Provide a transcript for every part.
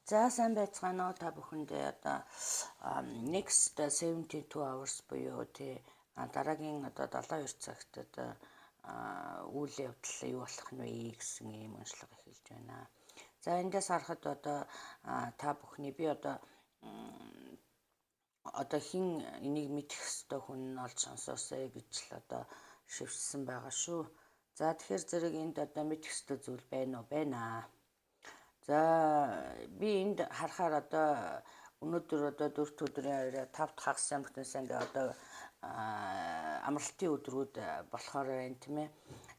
За, сайн байцгаана уу та бүхэндээ. Одоо next 72 hours буюу тий дараагийн одоо 72 цагт одоо үйл явдал юу болох нь вэ гэсэн ийм уншлага эхэлж байна. За, эндээс харахад одоо та бүхний би одоо хэн энийг мэдэх ёстой хүн нь олж сонсоосэй гэж л одоо шивссэн байгаа шүү. За, тэгэхээр зэрэг энд одоо мэдэх ёстой зүйл байна уу? Байна. За, би энд харахаар одоо өнөөдөр одоо дөрөв өдрийн орой 5 дахь хагас сайн бүтэн сайн гээ одоо амралтын өдрүүд болохоор байна, тийм ээ.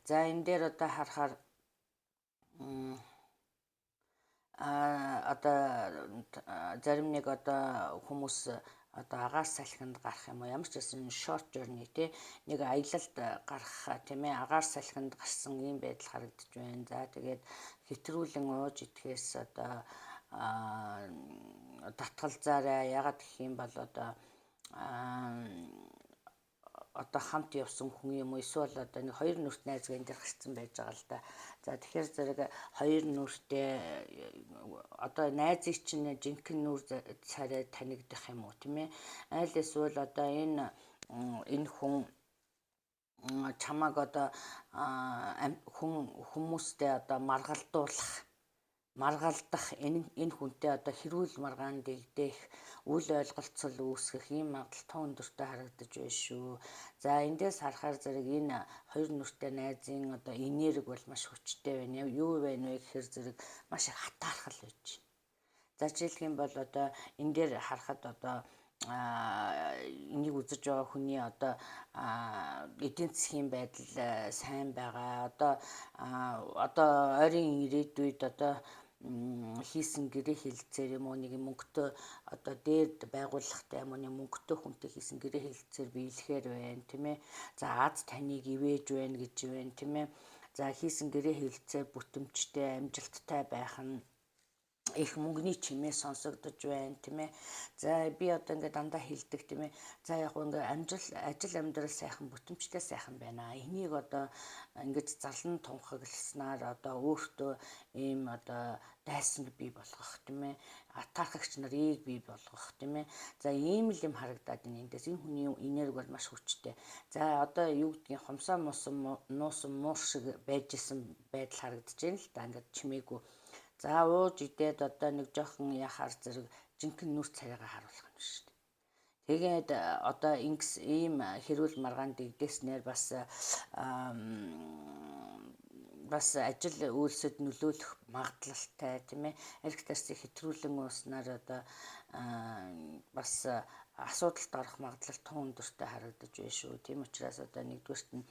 За, энэ дээр одоо харахаар одоо зарим нэг одоо хүмүүс одоо агаар салхинд гарах юм уу, ямар ч байсан short journey те, нэг аялалд гарах, тийм ээ, агаар салхинд гарсан ийм байдал харагдаж байна. За, тэгээд хэтрүүлэн ууж идэхээс одоо татгалзаарай. Яагаад гэх юм бол одоо хамт явсан хүн юм уу, эсвэл одоо нэг хоёр нүрт найз энэ дээр гарцсан байж байгаа л да. За, тэгэхээр зэрэг хоёр нүртээ одоо найзыг чинь жинхэнэ нүр царай танигдах юм уу, тийм ээ. Аль эсвэл одоо энэ хүн чамааг одоо хүн хүмүүстэй одоо маргалдуулах, маргалдах, энэ хүнтэй одоо хэрүүл маргаан дэгдэх, үл ойлголцол үүсгэх ийм магадлал тун өндөртэй харагдаж байна шүү. За, эндээс харахаар зэрэг энэ хоёр нүртэй найзын одоо энерги бол маш хүчтэй байна. Юу байна вэ гэхээр зэрэг маш их хатаархал байж байна. За, жишээлх юм бол одоо энэ дээр харахад одоо энийг үзэж байгаа хүний одоо эдийн засгийн байдал сайн байгаа. Одоо ойрын ирээдүйд одоо хийсэн гэрээ хэлэлцээр юм уу, нэг мөнгөтэй одоо дээд байгууллагатай юм уу, нэг мөнгөтэй хүнтэй хийсэн гэрээ хэлэлцээр биелэхээр байна, тийм ээ. За, аз таныг ивээж байна гэж байна, тийм ээ. За, хийсэн гэрээ хэлэлцээр бүтэмжтэй, амжилттай байх нь, их мөнгөний чимээ сонсогдож байна, тийм ээ. За, би одоо ингээд дандаа хэлдэг, тийм ээ. За, яг ингээд амжил ажил амьдрал сайхан, бүтэмжтэй сайхан байна. Энийг одоо ингээд зарлан тунхагласнаар одоо өөртөө ийм одоо дайсан бий болгох, тийм ээ. Атаархагч нарыг бий болгох, тийм ээ. За, ийм л юм харагдаад байна эндээс. Энэ хүний энерги бол маш хүчтэй. За, одоо юу гэдгийг хомсоо муусан нуусан муур шиг байж исэн байдал харагдаж байна л да, ингээд чимээгүй. За, ууж идээд одоо нэг жоохон яхаар зэрэг жинхэнэ нүр царайгаа харуулах юм шүү дээ. Тэгээд одоо ингэс ийм хэрүүл маргаан дэгдээснээр бас ажил үйлсэд нөлөөлөх магадлалтай, тийм ээ. Арх тарсыг хэтрүүлэн ууснаар одоо бас асуудалд орох магадлал тун өндөртэй харагдаж байна шүү. Тийм учраас одоо нэгдүгээрт нь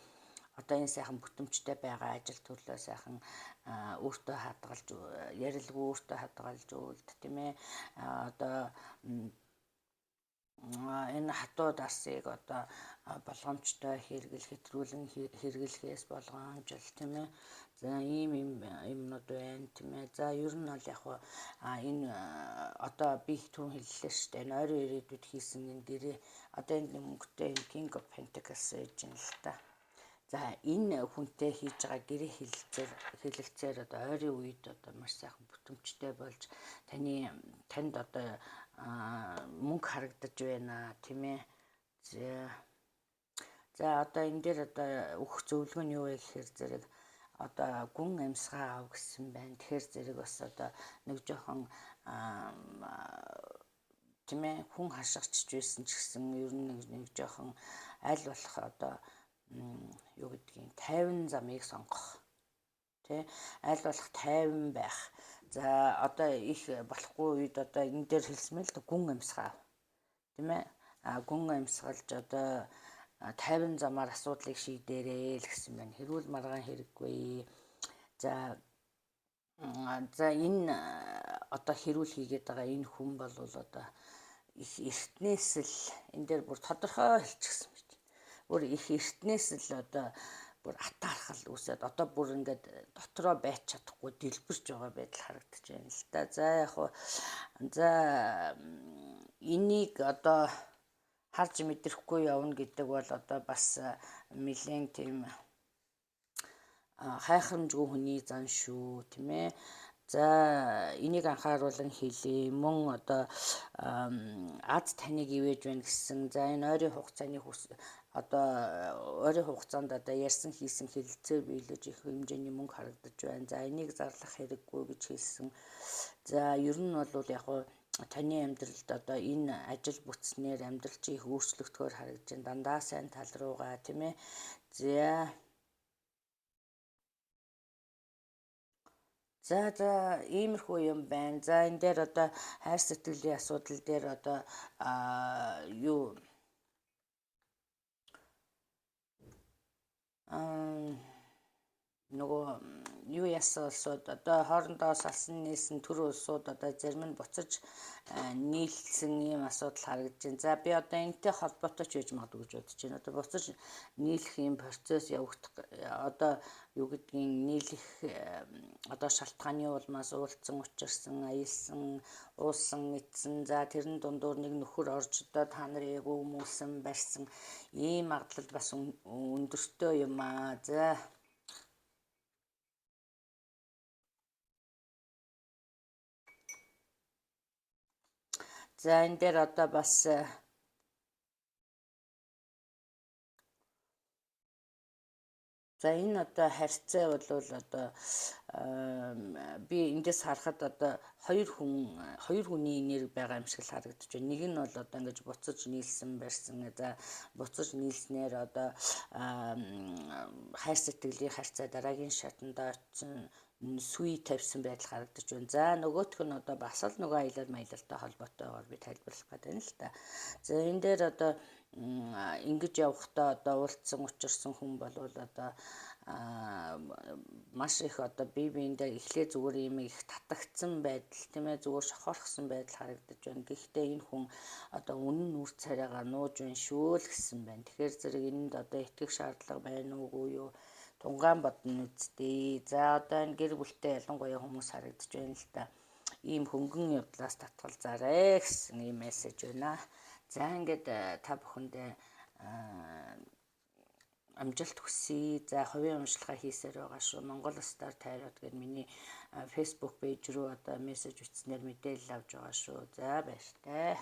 одоо энэ сайхан бүтэмжтэй байгаа ажил төрлөө сайхан өөртөө хадгалж, ярилгүй өөртөө хадгалж үлд, тийм ээ. Одоо энэ хатуу дарсыг одоо болгоомжтой хэрэгэл, хэтрүүлэн хэрэглэхээс болгоомжил, тийм ээ. За, ийм юм юмнууд байна, тийм ээ. За, ер нь бол яг энэ одоо би түрүүн хэллээ шүү дээ. Энэ ойрын ирээдүйд хийсэн энэ гэрээ одоо энэ мөнгөтэй энэ King of Pentacles гэж юм л та. За, энэ хүнтэй хийж байгаа гэрээ хэлэлцээр одоо ойрын үед одоо маш сайхан бүтэмжтэй болж танд одоо мөнгө харагдаж байна, тийм ээ. За, одоо энэ дээр одоо өгөх зөвлөгөө нь юу вэ гэхээр зэрэг одоо гүн амьсгаа ав гэсэн байна. Тэгэхээр зэрэг бас одоо нэг жоохон, тийм ээ, хүн хашгичж байсан ч гэсэн ер нь нэг жоохон аль болох одоо юу гэдгийг 50 замыг сонгох. Тэ, аль болох 50 байх. За, одоо их болохгүй үед одоо энэ дээр хэлсэн мэл гүн амьсгаа. Тийм ээ. А гүн амьсгалж одоо 50 замаар асуудлыг шийдээрэй л гэсэн байна. Хэрүүл маргаан хэрэггүй. За, энэ одоо хэрүүл хийгээд байгаа энэ хүн бол одоо их эртнээс л энэ дээр бүр тодорхой хэлчихсэн байж. Бүр их эртнээс л одоо бүр атаархал үүсээд одоо бүр ингээд дотроо байж чадахгүй дэлбэрч байгаа байдал харагдаж байна л да. За, яг хуу за энийг одоо харж мэдрэхгүй явна гэдэг бол одоо бас нэлээн тийм хайхрамжгүй хүний зан шүү, тийм ээ. За энийг анхааруулан хэлье. Мөн одоо аз таныг ивэж байна гэсэн. За энэ ойрын хугацааны одоо ойрын хугацаанд одоо ярьсан хийсэн хэлэлцээ биелэж их хэмжээний мөнгө харагдаж байна. За энийг зарлах хэрэггүй гэж хэлсэн. За ер нь бол яг таны амьдралд одоо энэ ажил бүтснээр амьдрал чи их өөрчлөгдөхөөр харагдаж байна. Дандаа сайн тал руугаа, тийм ээ. За За за иймэрхүү юм байна. За энэ дээр одоо хайр сэтгэлийн асуудал дээр одоо юу нөгөө юу яасан улсууд одоо хоорондоо салсан нийлсэн төр улсууд одоо зарим нь буцаж нийлсэн ийм асуудал харагдаж байна. За би одоо энэтэй холбоотой ч байж магадгүй гэж бодож байна. Одоо буцаж нийлэх ийм процесс явагдах одоо юу гэдгийг нийлэх одоо шалтгааны улмаас уулзсан, учирсан, аялсан, уусан, идсэн. За тэрэн дундуур нэг нөхөр орж одоо та нарыг өмүүлсэн, барьсан ийм магадлал бас өндөртэй юм аа. За За энэ дээр одоо бас за энэ одоо харьцаа бол одоо би эндээс харахад одоо хоёр хүний энерги байгаа юм шиг л харагдаж байна. Нэг нь бол одоо ингэж буцаж нийлсэн барьсан. За буцаж нийлснээр одоо хайр сэтгэлийн харьцаа дараагийн шатанд очсон, сүе тавьсан байдал харагдаж байна. За нөгөөх нь одоо бас л нөгөө аялал маялалтай холбоотойгоор би тайлбарлах гэдэг юм л та. За энэ дээр одоо ингэж явахдаа одоо уулзсан учирсан хүн болвол одоо маш их одоо бие биендээ эхлээ зүгээр юм их татагдсан байдал, тийм ээ, зүгээр шохоорхсон байдал харагдаж байна. Гэхдээ энэ хүн одоо үнэн нүр царайгаа нууж байна шүү л гэсэн байна. Тэгэхээр зэрэг энэнд одоо итгэх шаардлага байна уугүй юу? Тунгаан бодно үсттэй. За одоо энэ гэр бүлтэй ялангуяа хүмүүс харагдаж байна л та. Ийм хөнгөн явдлаас татгалзаарэ гэсэн ийм мессеж байна. За ингээд та бүхэндээ амжилт хүсье. За хувийн уншилгаа хийсээр байгаа шүү. Монгол Star Tarot гэдэг миний Facebook page рүү одоо мессеж бичснээр мэдээлэл авч байгаа шүү. За баяртай.